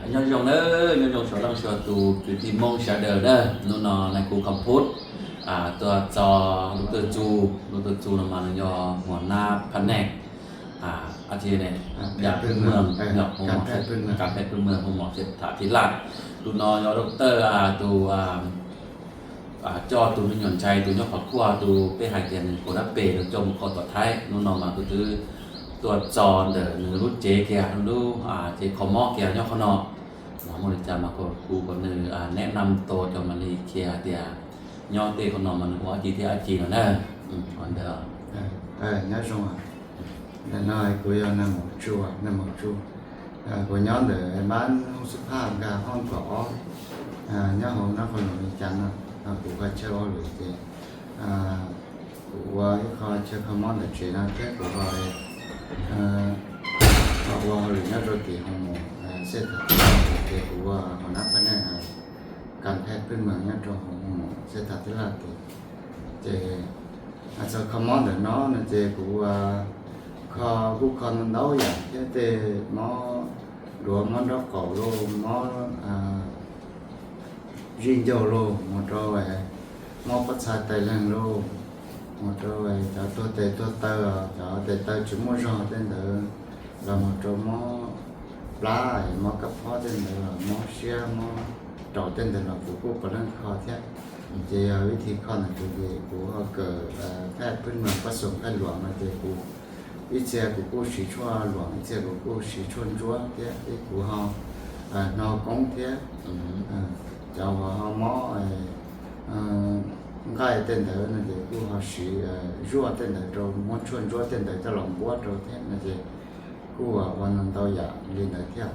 Nyob zoo nawb, nyob zoo sawv daws, sawv daws tus kwv tij Hmoob sawv daws nawb. Hnub no nais khu Kham Phub tuaj txog lub tuaj txug, lub tuaj txug no mas nws yog huas nab phab neeg, a, yam pwj mws, kav pheej pwj mws hu mos tham thib laj. Tus no yog dab tawj tus coj tus me nyuam ntxhais tus nyob Phav Khuaj tus peb hais tias nws kaum dab pem tus coj mus kho tom Thaib. Hnub no mas kuv twb tuaj txog ntawm nws lub tsev kiag, lub tsev kho mob kiag nyob qhov no. Mas muaj li cas mas kuv kom nws neb nam tau cov mam li qhia tias nyob tej qhov no mas nws ua dab tsi thiab dab tsi no na. Nyob zoo, ntawm no kuv yog Nais Maum Tsu, Nais Maum Tsu. Kuv nyob ntawm npab Hooj Xub Phaj, nkag hooj kaum ob, nyob hauv Nab Qhoos Noom Li Cas no. Kuv kho chaw ua hauj lwm ces kuv ua ib qho chaw kho mob ntawm tsev no thiab kuv ho ua hauj lwm nyob rau tim hoo mos, xej tham thib laj ces kuv ua huas nab phab neeg, kav pheej pwj mws nyob rau hoo mos xej tham thib laj ces, ces txog kho mob ntawm no no ces kuv kho, kuj kho ntau ntau yam thiab, tej mob duav, mob nraub qaum lauj, mob zij ncaug lauj, mus rau mob pob txha tais leeg lauj, mus rau cov tuag tes tuag taw, cov tes taw tsis muaj zog tej ntawd, los mus rau mob plab, mob kab phob tej ntawd, los mob siab mob raum tej ntawd los kuv kuj puav leej kho thiab. Ces yog vib thib kho ntawm kuv ces kuv ho kawm pheej pwj mws pab xoom pheej luam no ces kuv ib txhia kuv kuj siv tshuaj luam, ib txhia kuv kuj siv tshuaj ntsuab thiab, kuv ho hno koob thiab. Cov uas ho mob nqaij tej ntawd no ces kuj ho siv zuaj tej ntawd rau, muab tshuaj ntsuab tej ntawd coj los npuab rau thiab no ces kuj ua ntau yam li ntawd thiab.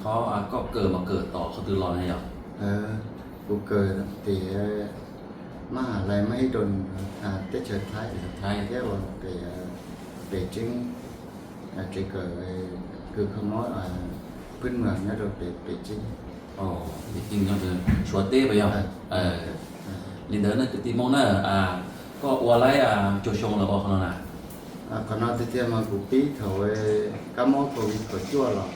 Qhov koj kawm mas kawm tom qhov twg los na yog? Kuv kawm tim mab has lais mab hib rau teb chaws Thaib thiab ua pem, pem Tseeb, tsev kawm kws kho mob pwj mws nyob rau pem, pem Tseeb. Suav teb puas yog? Li ntawd ne kwv tij Hmoob na, koj ua laib cuag xyoo los ua qhov no na? Qhov no tiag tiag mas kuv pib thaum kab mob covid kaum cuaj los,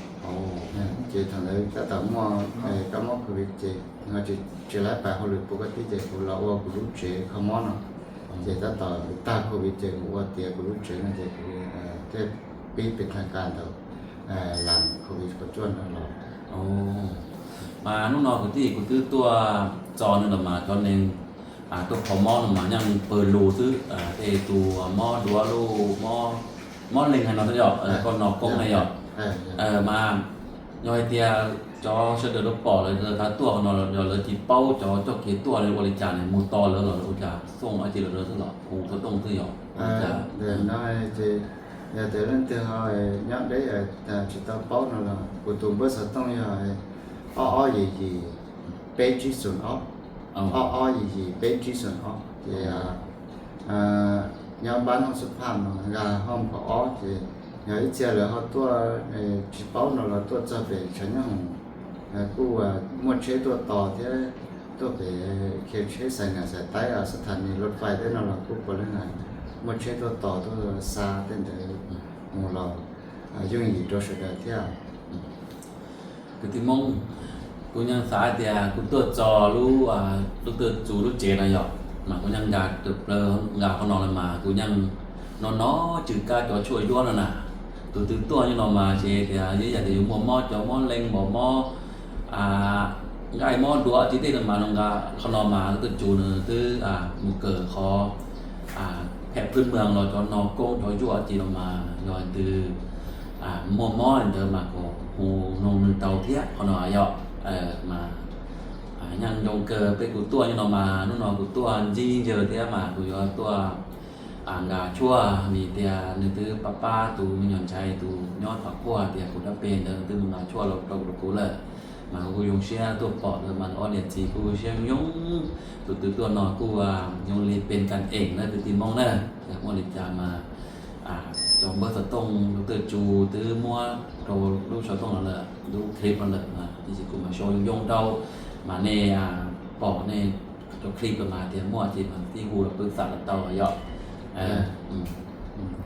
ces thaum ntawd tab tom muaj kab mob covid ces tsis laib pais hauj lwm pub kab tib ces kuv los ua kuv lub tsev kho mob no. Ces tab tom tag covid ces kuv ua tiav kuv lub tsev no ces kuv thiaj pib pes thaj kas ntawm las covid kaum cuaj no los. Mas hnub no kwv tij kuv twb tuaj txog nws los mas cov neeg tuaj kho mob no mas yeej pawg lug xwb, tej tus mob duav luj, mob leeg hais no xwb yog koj no koob na yog. Mas yog hais tias cov sawv daws lawv pom lawv thav tuaj no yog lawv tsis paub cov coj kev tuaj li ua li cas ne, mus tos lawv los ua cas xooj dab tsi los lawv xwb los hu tuaj tooj xwb yog? Ntawm no ces yog tias leej twg ho nyob deb tsis tau paub no los kuv tus npawb xov tooj yog ob ob yim yim peb tsib xoom ob, ob ob yim yim peb tsib xoom ob ces nyob npab Hooj Xub Phaj no nkag hooj kaum ob ces yog ib txhia lawv ho tuaj tsis paub no los tuaj txog pem tshav nyob hoom kuj muaj tsheb tuaj tos thiab, tuaj pem khiav tsheb xais nam xais taib xab thas nis loj fais tej no los kuj puav leej muaj tsheb tuaj tos tuaj xa tej ntawd mus los yooj yim rau sawv daws thiab. Kwv tij Hmoob, kuv yeej xav hais tias kuv tuaj txog lub, lub tuaj txug lub tsev no yog, mas kuv yeej nkag tawm plaws nkag qhov no lawm mas kuv yeej no no tsw kab cov tshuaj yuab no na. Tus twg tuaj nyob no mas ces tias ib yam tias yus muaj mob cov mob leeg npaum mob nqaij mob duav tsis tej no mas no nkag qhov no mas lub tuaj txug nws twb mus kawm qhov phem phwj mws los cov no koob cov yuaj tsis no mas yog twg muaj mob li ntawd mas kom hu noog nws tau thiab qhov no yog. Mas yeej zoo kawg peb kuv tuaj nyob no mas hnub no kuv tuaj ntsib yawg thiab mas kuv yuav tuaj nkag tshuaj vim tias nws twb pab pab tus me nyuam ntxhais tus nyob tom quaj tias kuv dab pem ntawd twb mus nkag tshuaj los rau kuv lawm. Mas kuv kuj zoo siab tuaj pom lawm mas ob niam txiv kuj siab zoo. Tus twg tuaj no kuj zoo li pes kas eem na kwv tij Hmoob na. Yog muaj li cas mas cov npawb xov tooj lub tuaj txug twb muab rau lub xov tooj no lawm, lub clip no lawm mas ib ntsis kuv mam sau zoo zoo rau mas nej pom nej cov clip los mas tias muaj ces mas tib hu los pw xam los tau yog.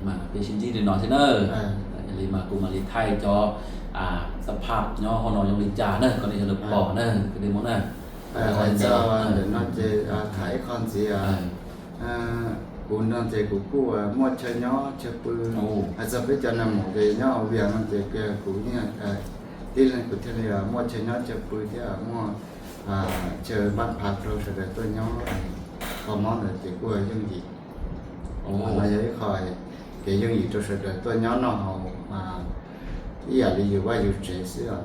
Mas peb sib ntsib li no xwb nawb. Li mas kuv mam li thaij cov xab phaj nyob hauv no zoo li cas na, kom nej sawv daws pom na, kwv tij Hmoob na. Hais txog ntawm no ces tham ib qho ntxiv. Kuv no ces kuv kuj muaj chaw nyob chaw pw. Hais txog peb cov neeg Hmoob ces nyob Vias no ces kuv yeej tib leeg kuv thiaj li muaj chaw nyob chaw pw thiab muaj chaw npaj phav rau sawv daws tuaj nyob. Qhov mob ntawd ces kuj yooj yim. Qhov no yog ib qho kev yooj yim rau sawv daws tuaj nyob noj haus ib yam li yus vaj yus tsev xwb os.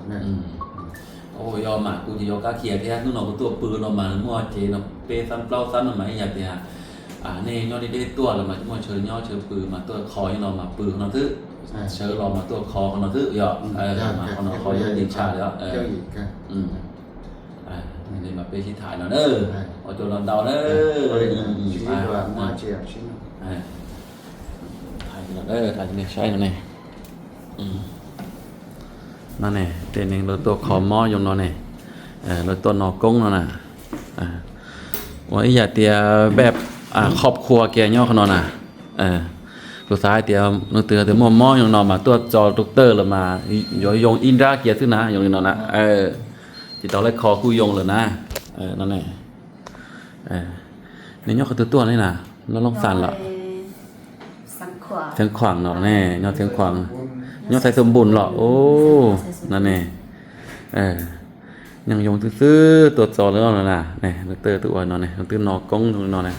Yog mas kuv ces yog kab khias thiab, hnub no kuv tuaj pw no mas muaj tsev no peb xab plaub xab no mas ib yam tias nej nyob deb deb tuaj los mas tsis muaj chaw nyob chaw pw mas tuaj kho nyob no mas pw qhov no xwb, sawv los mas tuaj kho qhov no xwb yog. Mas qhov no qhov yooj yim tshaj li os. Li mas peb sib tham no na, ua tsaug ntau ntau na. Tham nej saib no ne. No ne, tej neeg lawv tuaj kho mob zoo no ne, lawv tuaj no koob no na. Ua ib yam tias peb khob khua kiag nyob qhov no na. Kuv xav hais tias leej twg tias muaj mob zoo no mas tuaj txog rau tawg lawm mas yuav yoo ib nrab kiag xwb na, zoo li no na. Tsis tau lawv kho kuj yoo lawm na. No ne, nej nyob qhov twg tuaj li na? Loj Loob Xas los? Xeev Khuam no ne, nyob Xeev Khuam, nyob Xaiv Xus Npus los? No ne, nyob yoo xwb xwb tuaj txog lawm no na. Leej twg twb ua no ne, leej twg no koob no ne.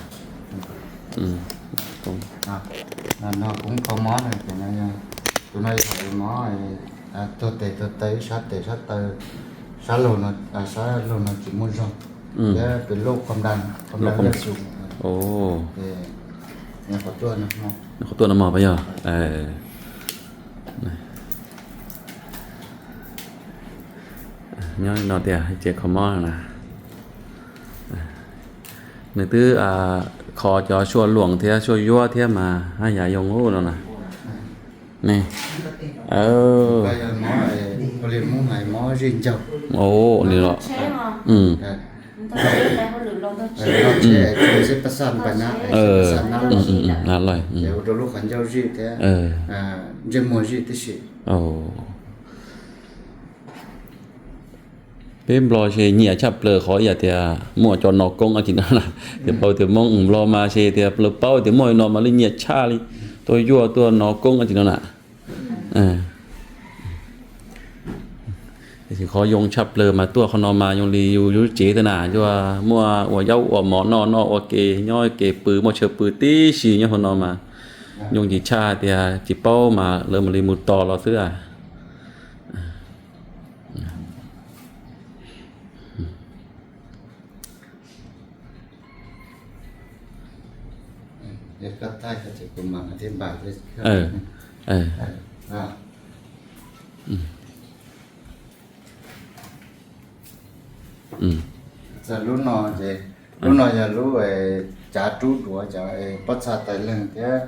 No koob kho mob, tus no yog mob tuag tes tuag taw, sab tes sab taw, sab laug no, sab laug no tsis muaj zog, thiab pes loj, khom daj, khom daj laj xus. Qhov tuaj no mog pas yog. Nyob no tias ces kho mob na. Nws twb kho cov suaj luam thiab suaj yuab thiab mas haj yam yoo ub no na. Ne, li no. Peb Nplog ces nyiam tshaj plaws qhov yam tias muaj cov no koob dab tsi no na. Tias paub tias Hmoob Nplog mas ces tias lawv paub tias muaj no mas lawv nyiam tshaj li, tuaj yuaj tuaj no koob dab tsi no na. Tiam sis qhov yoo tshaj plaws mas tuaj qhov no mas yoo li yus lub tsev xwb na, yuav muaj ua zaub ua mov noj, noj ua ke, nyob ke pw, muaj chaw pw tib si nyob qhov no mas yoo ntsis tshaj tias tsis paub mas lawv mam li mus tos los xwb. Lub no ces, lub no yog lub cav rub duav, cov pob txha tais leeg thiab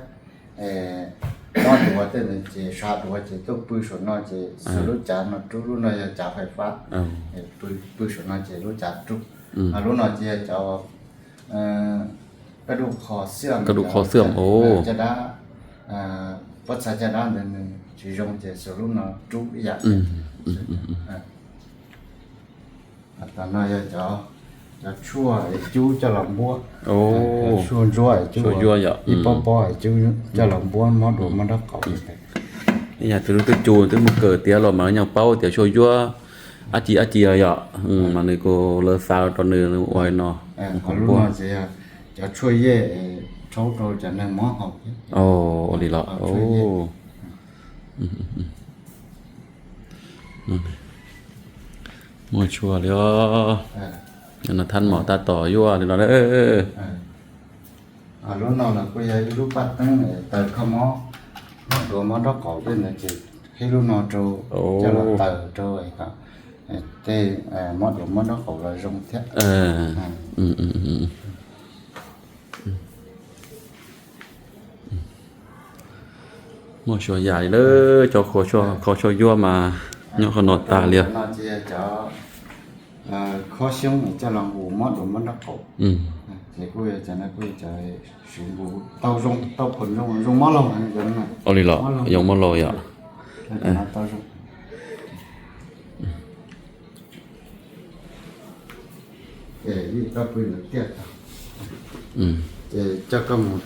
mob duav tej ntawd ces sab duav ces tuaj pw saum no ces xuas lub cav no rub, lub no yog cav fais fab, pw saum no ces lub cav rub. Lub no ces yog cov koj dub kho xwb, caj dab, pob txha caj dab ntawd nws tsis zoo ces xuas lub no rub ib yam. Tam no yog cov tshuaj es cub coj los npuab, tshuaj ntsuab es cub, ib pob pob es cub coj los npuab mob duav mob nraub qaum. Ib yam twg lub twb cu twb mus kawm tiav los mas nyob paub tias tshuaj yuab dab tsi dab tsi yom, mas nws kuj lawv xav rau nws ua no. Cov tshuaj yej rhaub rau cov neeg mob haus. Ua li los. Muaj tshuaj li os. No thab mom tab tom yuaj li no. Lub no los kuj yog ib lub paj teeb taws kho mob, mob duav mob nraub qaum tej ntawd ces qhib lub no rau coj los taws rau tej mob duav mob nraub qaum los zoo thiab. Muaj txhua yam li lawm, cov kho tshuaj yuab mas nyob qhov no tas li os. Khob xyoob coj los nqus mob duav mob nraub qaum. Ces kuj yog cov no kuj yog cov siv nqus tau zoo, tau phoom zoo, zoo mob laug. Ua li los, zoo mob laug yom. Tau zoo. Ces koj pw ntawd tiag tag, ces coj koj mus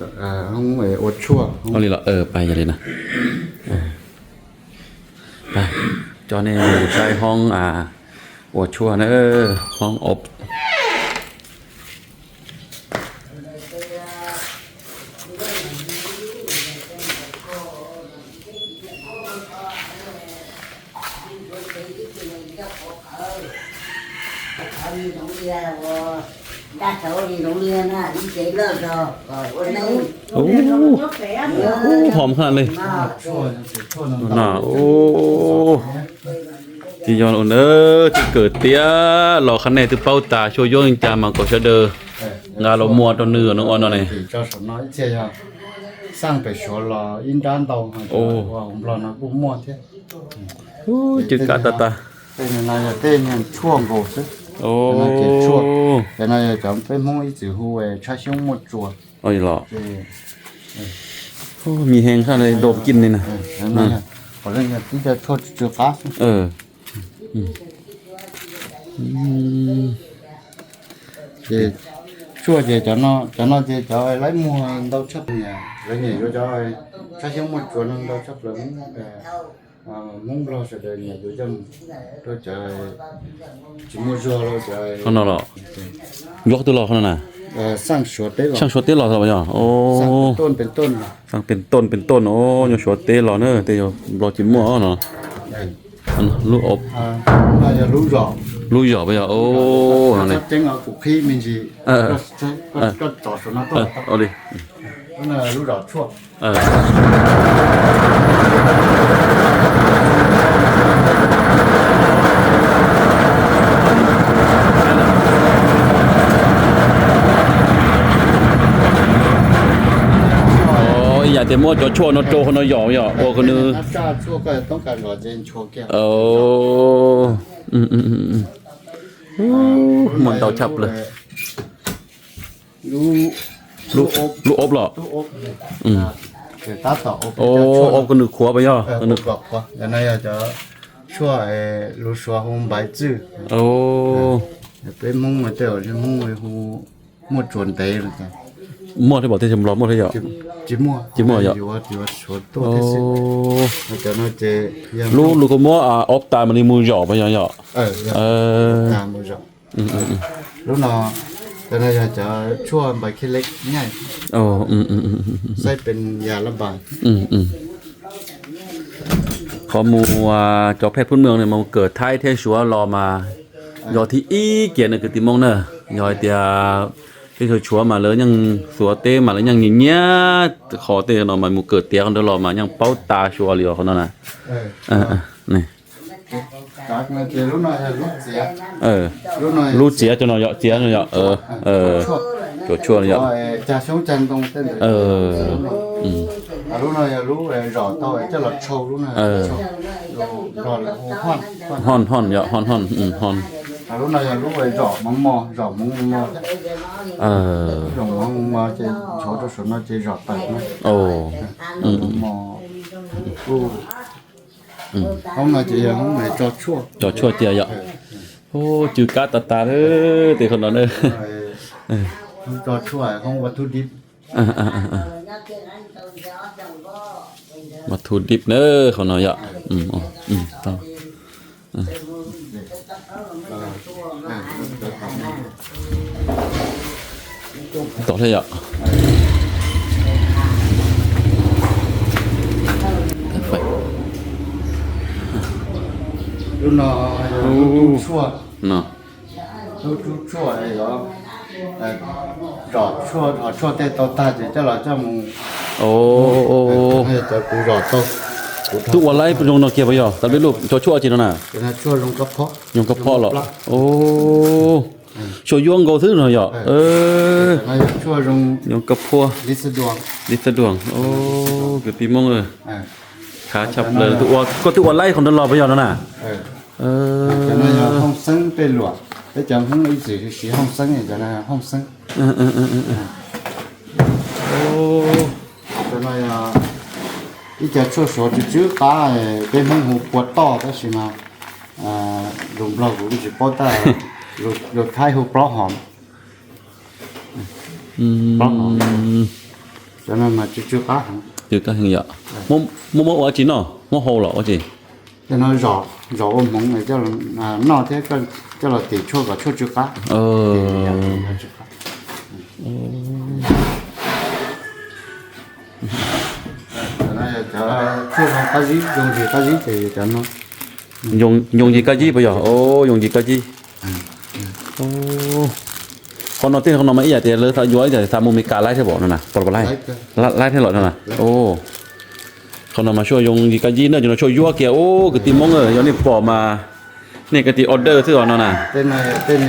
hoob ua tshuaj. Li los pais yog li na. Coj nej mus saib hoob ua tshuaj na, hoob ob. Ub, hom haj li. Tsis yog ua na, tsis kawm tiav los qhab nej twb paub tas xyuas yuav li cas mas kom sawv daws nqa los muag rau nws no ua no ne. Ub, cwj kab tag tag. Tej no yog cov peb Hmoob ib txwm hu tshab xyoob muaj tsuas. Los, me heev sab le nto kij li na. Qhov leej yog tib co tshuaj tsw tsw qab xwb. Ces tshuaj ces cov no ces cov lawv muag ntau tshaj plaws, lawv nyiam yuav cov tshab xyoob muaj tsuas no ntau tshaj plaws. Hmoob Nplog sawv daws nyiam yuav coj mus rau cov tsis muaj zog los cov. Qhov no los, yuav qhov twg los qhov no na? Xaj Suav teb los yog. Xaj Pes Tooj, Pes Tooj, Pes Tooj, Pes Tooj, nyuag Suav teb los na, tej yog Nplog tsis muaj no. Lub, lub zom pas yog. Li. Ib yam tias muab cov tshuaj no rau hauv no yom, yog ua kom nws muaj ntau tshaj plaws. Lub ob los. Ob kom nws qhuav pas yog. Tshuaj lus Suav hu npaiv txwj. Peb Hmoob mas tej zaum Hmoob hu muaj tsuas ntev. Muaj thiab pom tej Nplog muaj thiab yom? Tsis muaj, tsis muaj yom. Lub lus koj muab ob tas mas li mus zom pas yog yom? Lub no, cov no yog cov tshuaj npaiv khib leb nyaij, xaib pes yas lab npais. Qhov mus cov phej phub mws no mas mus kawm Thaib thiab Suav los mas yog thib ib kiag na kwv tij Hmoob na. Yog hais tias teb chaws Suav mas lawv yeej, Suav teb mas lawv yeej nyiam nyiam qhov tej no mas mus kawm tiav qhov ntawd los mas yeej paub tas Suav li os qhov no na. Lub txiav cov no yog txiav no yog, cov tshuaj no yog. Hon hon yog hon hon hon. Tso tshuaj cia yom. Cw kab tas tas tej qhov no na. Mas thu dip na qhov no yom. Tom thiab yom. Lub no, no, lub tshuaj, zom tshuaj, zom tshuaj tej tau tag ces coj los coj mus. Cov kuv zom tau. Twb ua laib zoo no kiag puas yog? Tab sis lub cov tshuaj tsis no na. Zoo kab phob los. Xyuas yuav nkaus xwb no yom. Yuav kab phuab. Li xab duas. Kwv tij Hmoob, khav tshaj plaws. Koj twb ua laib qhov ntawd los puas yog no na? Hooj xeeb tej luam, peb cov Hmoob ib txwm siv hooj xeeb, cov no hooj xeeb. Cov no yog Ib co tshuaj suav tsw tsw qab, peb Hmoob hu pua toj tab sis mas lus Nplog kuv tsis paub tab, lus Thaib hu plaub hom. Plaub hom, cov no mas tsw tsw qab heev. Tsw qab heev yom. Muab muab ua tsi noj, muab hau los ua tsi? Cov no zom ua hmoov noj thiab coj los tim tshuaj kom tshuaj tsw qab. Cov tshuaj zoo qab zib, yoov yim qab zib ces cov no. Yoov yim qab zib puas yog? Yoov yim qab zib. Qhov no tej qhov no mas ib yam tias lawv yuav ib yam tias mus Meskas laib thiab pom no na, pom laib, laib thiab los no na. Qhov no mas tshuaj yoov yim qab zib na, cov no tshuaj yuab kiag ub kwv tij Hmoob, yog nej pom mas nej koj tis order xwb os no na. Tej no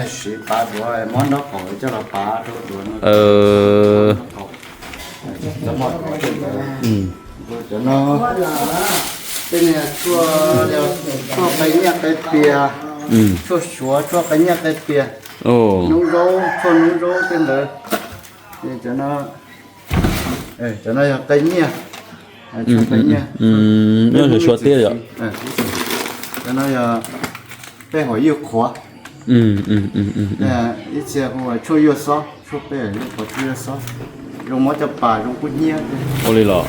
siv pav duav, muab nraub qaum coj los pav rau duav no. Cov no, tej no tshuaj, tshuaj qe nyiaj qe pias, tshuaj suav tshuaj qe nyiaj qe pias, noob zaub, tshuaj noob zaub tej ntawd. Cov no, cov no yog qe nyiaj, tshuaj qe nyiaj, suav tiab yom. Cov no yog peb hom ywj qhuav. Ib txhia hu tshuaj ywj xob, tshuaj peb hom ywj qhuav tshuaj ywj xob, zoo mob caj pas zoo kub hnyiab. Ua li los.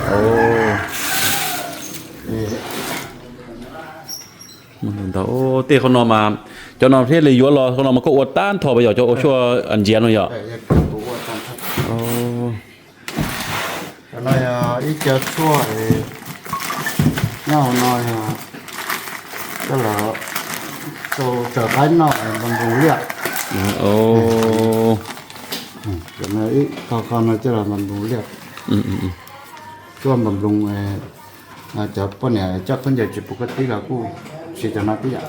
Ntau tej qhov no mas, cov no thiaj li yuav los qhov no mas koj ua tag nrho puas yog, cov ua tshuaj ntxiav no yom? Cov no yog ib co tshuaj nyob hauv no yog coj los rau raws qaib noj npam nploos liaj. Cov no ib qho qho no coj los npam nploos liaj. Tshuaj npam nploos, cov poj niam coj khaub ncaws tsis pub koj tib los kuj siv cov no tib yam.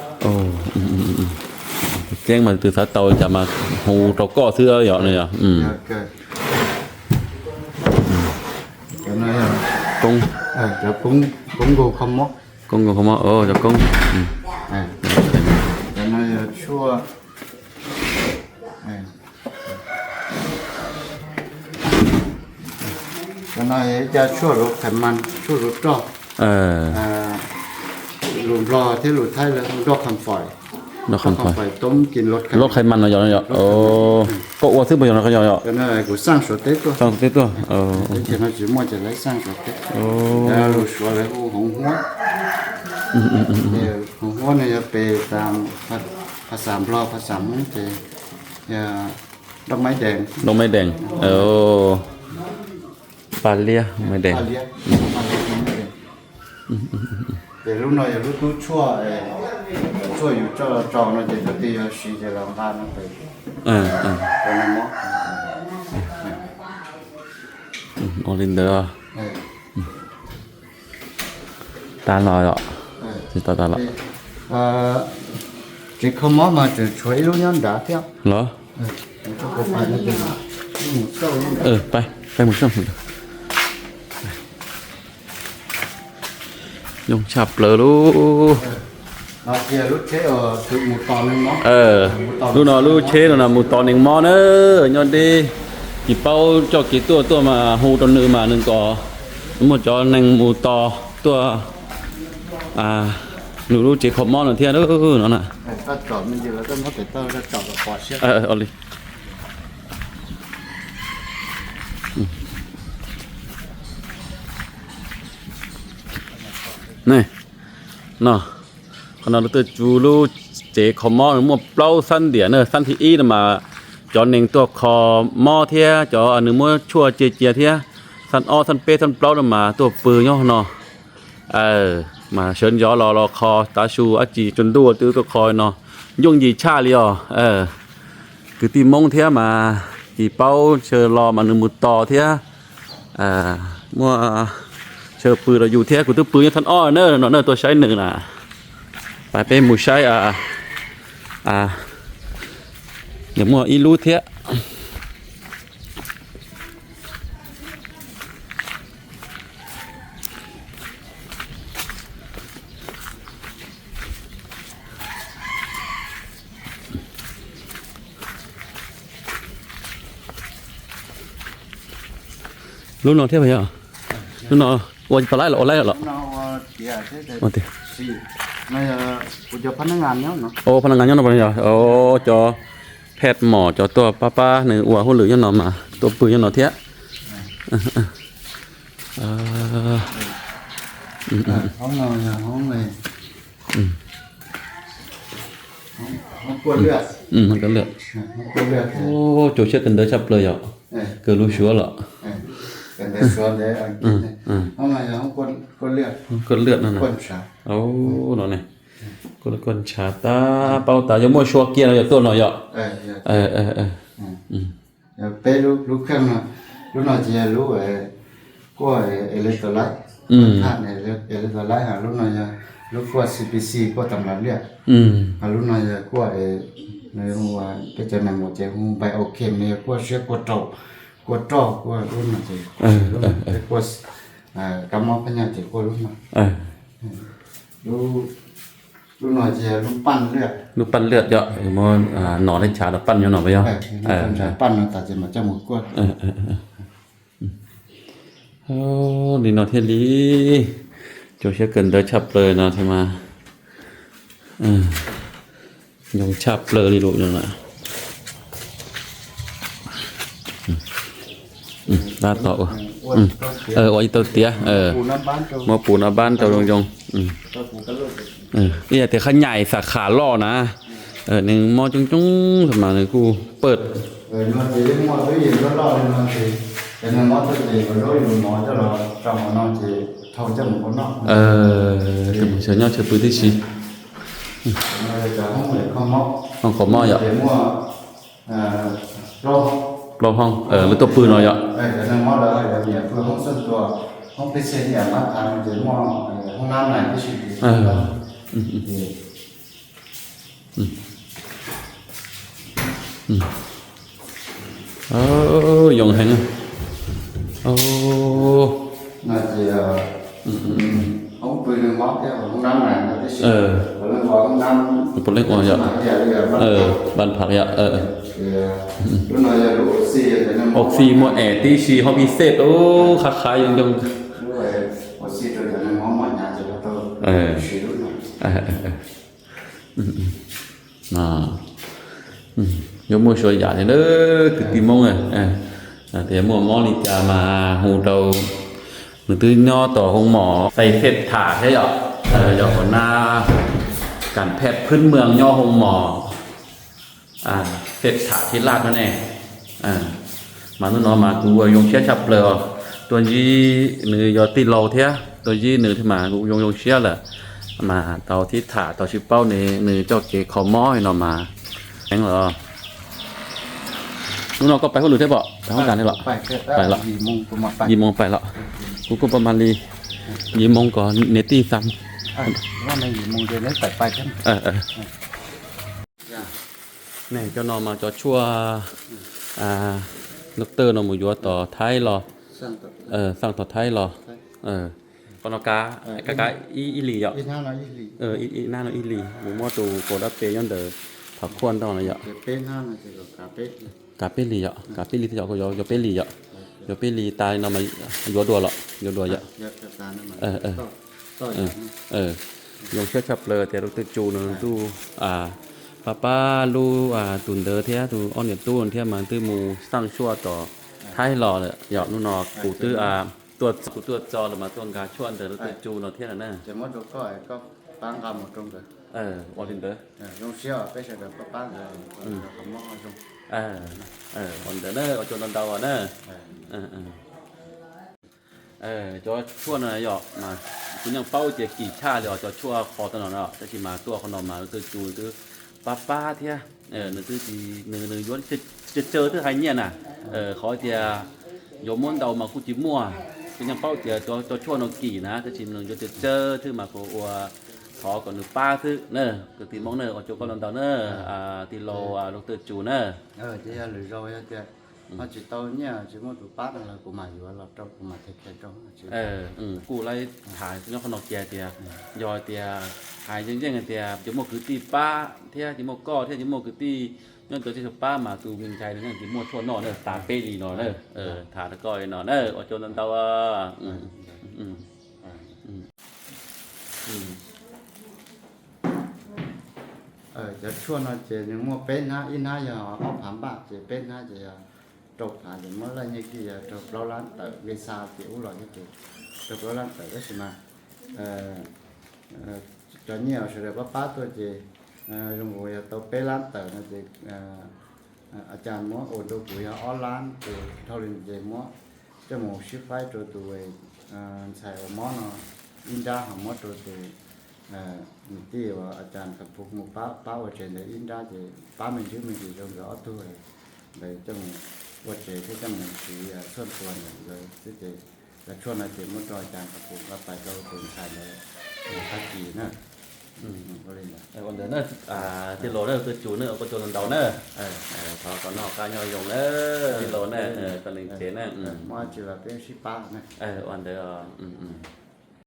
Tseeb mas tus xav tau cas mas hu rau koj xwb yom. Koob, koob nkaug kho mob, koob nkaug kho mob, cov koob. Cov no yog tshuaj, cov no yog ib co tshuaj zuav qhais mas, tshuaj zuav roj. Lus Nplog thiab lus Thaib lawv hu roj kham fais. Roj kham fais, loj qhais mas no yog, koj ua xwb puas yog no yog? Kuv xaj Suav teb tuaj. Xaj Suav teb tuaj. Teb chaws no tsis muaj ces lawv xaj Suav teb. Lus Suav lawv hu hoov huab. Hoov huab no yog pes, phas xas Nplog phas xas Hmoob ces yog doj maib dees. Doj maib dees. Paj liab maib dees. Ces lub no yog lub tub tshuaj, tshuaj yus coj los tso no ces thaum twg yog siv ces los nqa no pem. Ua li ntawd. Tas los yom? Tsis tau tas los. Tsev kho mob mas tseem tshuav ib lub nyob nrad thiab los. Peb, peb mus xauj. Yooj tshaj plaws lub. Lub no lub tsheb no mus tos neeg mob na, nyob deb. Tsis paub txoj kev tuaj, tuaj mas hu rau nws mas nws kom muaj cov neeg mus tos tuaj nws lub tsev kho mob no thiab no na. Li no, qhov no lub tuaj tsuv lub tsev kho mob muaj plaub xab ntiam na, xab thib ib no mas cov neeg tuaj kho mob thiab cov nws muab tshuaj cia cia thiab, xab ob xab peb xab plaub no mas tuaj pw nyob no. Mas sawv ntxov los los kho tav su dab tsi tsaus ntuj twb tuaj kho no, yooj yim tshaj li os. Kwv tij Hmoob thiab mas tsis paub chaw los mas nws mus tos thiab. Muaj chaw pw rau yus thiab, kuv twb pw nyob thab ob na, no na tuaj saib nws na. Pab peb mus saib, nws muaj ib lub thiab. Lub no thiab puas yog? Lub no. Ua tau laib los ua laib los? Ua tiag. Ua phab nab ngas nyob no yog cov phej mom cov tuaj pab pab nws ua hauj lwm nyob no mas tuaj pw nyob no thiab. Cov siab kawg ntawv tshaj plaws yom. Kawg lub suav los. Koj lwj no ne. Koj ntshav tab paub tas yog muaj sua kiag no yog tuaj no yom. Peb lub kheej no, lub no ces yog lub kuaj electrolyte, electrolyte, lub no yog lub kuaj C P C kuaj tam las liaj, ho lub no yog kuaj, peb cov neeg mus ces hu bai ok, nws yog kuaj siab kuaj rau, kuaj roj kuaj lub no ces kuaj kab mob phab nyaj ces kuaj lub no. Lub no ces lub paj liaj, lub paj liaj yom, muab nom li chav los paj nyob no yog. Paj no tas ces mam coj mus kuaj. Li no thiaj li, cov siab kawg ntawv tshaj plaws no thiab mas nyoo tshaj plaws li lus no. Tab tom ua ib tauj tiav, muab puv nab npab rau zoo zoo. Ib yam tias qhab nyais xam kham loj na, nws mob coob coob mas nws kuj pawj. Tus mus xyov nyob xyov pw tib si. Hoob qhov mob yom. Plaub hoob lawv tuaj pw no yom. Yoo heev. Puav leej ua yom. Npaj phav yom. Oxy muaj es tib si, hoob pis xej ub, qhab qhab yoo yoo. Yuav muaj suav yam li lawm kwv tij Hmoob, tias muaj mob li cas mas hu rau nws twb nyob tom hoob mom Xais Fej Tham thiab yom, yog hauv nab kam phej phwb mws nyob hoob mom Fej Tham Thib Laj no ne. Mas hnub no mas kuv ua zoo siab tshaj plaws os, tuaj ntsib nws yog tij laug thiab, tuaj ntsib nws thiab mas kuv zoo zoo siab lawm. Mas tau thib tham tau sib paub nws coj kev kho mob no mas heev lawm. Hnub no koj pais hauj lwm thiab pom, pais hoob kas thiab los? Pais los? Yim moos pais los? Kuv kuj pais mas li yim moos kom niam tij xa. Ne, cov no mas cov tshuaj doctor no mus yuav tom Thaib los, xaj tom Thaib los. Qhov no kav, kav ib li yom. Ib hnab no ib li, mus muab tus kaus dab pe nyob ntawm Thav Khuaj ntog no yom. Kav peb li yom, kav peb li thiab yom, yuav peb li yom. Yuav peb li tas no mas yuav dua los, yuav dua yom. Zoo siab tshaj plaws tias Dr. Tsu no nws twb pab pab lub tus ntawd thiab tus ob niam tub thiab mas twb mus xaj tshuaj tom Thaib los lawm yom. Hnub no kuv twb tuaj, kuv tuaj txog lawm mas tuaj nkag tshuaj ntawm Dr. Tsu no thiab na. Ua li ntawd. Ua ntawd na, ua tsaug ntau ntau na. Cov tshuaj no yom, kuv yeej paub tias kim tshaj li os, cov tshuaj qhov tau no na, tab sis mas tuaj qhov no mas Dr. Tsu twb pab pab thiab. Nws twb, nws, nws yuav tsawg tsawg twb hais nyiaj na. Qhov tias yuav muab ntau mas kuj tsis muaj. Kuv yeej paub tias cov tshuaj no kim na, tab sis nws yuav tsawg tsawg thiab mas kuv ua thov kom nws pab xwb na. Kwv tij Hmoob na, ua tsaug koj ntau ntau na, tij laug Dr. Tsu na. Ho tsis tau nyiaj tsis muaj tus pab no los kuv mam yuav los rau, kuv mam thev khev rau. Kuj laib tham nyob qhov no kiag tias, yog tias hais yeej yeej tias yuav muaj kwv tij pab thiab, yuav muaj koj thiab, yuav muaj kwv tij nyob ntawd thiab pab mas tus me ntxhais no yeej tsis muaj tshuaj noj na, tas peb li no na. Tham rau koj li no na, ua tsaug ntau ntau. Cov tshuaj no ces nws muaj peb hnab, ib hnab yog ob phav npaj, ces peb hnab ces yog rau phav, ces muab laj nyiaj kij yog rau plaub lab tawm, nqi xa ces ub los thiab ces rau plaub lab tawm. Tab sis mas cov nyiaj uas sawv daws pab pab tuaj ces zoo nkaus yog tau peb lab tawm no ces a cas muab ua rau kuv yog ob lab, ces dhau li ces muab coj mus sib faib rau tus ntxhais uas mob no ib nrab, ho muab rau tus niam tij uas a cas Khav Phuv mus pab pab ua tsev ntawd ib nrab, ces pab me ntsis me ntsis rau nkawd ob tug ntawd coj mus ua tsev thiab coj mus siv txhuaj tua ntawm nkawd xwb. Ces cov tshuaj no ces muab rau a cas Khav Phuv nqa pais rau tus ntxhais ntawd tag kis na. Ua li ntawd na, tij laug na, tuaj tsuag na, tuaj tsuag ntau ntau na. Thov kom noj qab nyob zoo na, tij laug na, koj leej tsev na. Muaj tsis los peb sib pab na. Ua ntawd.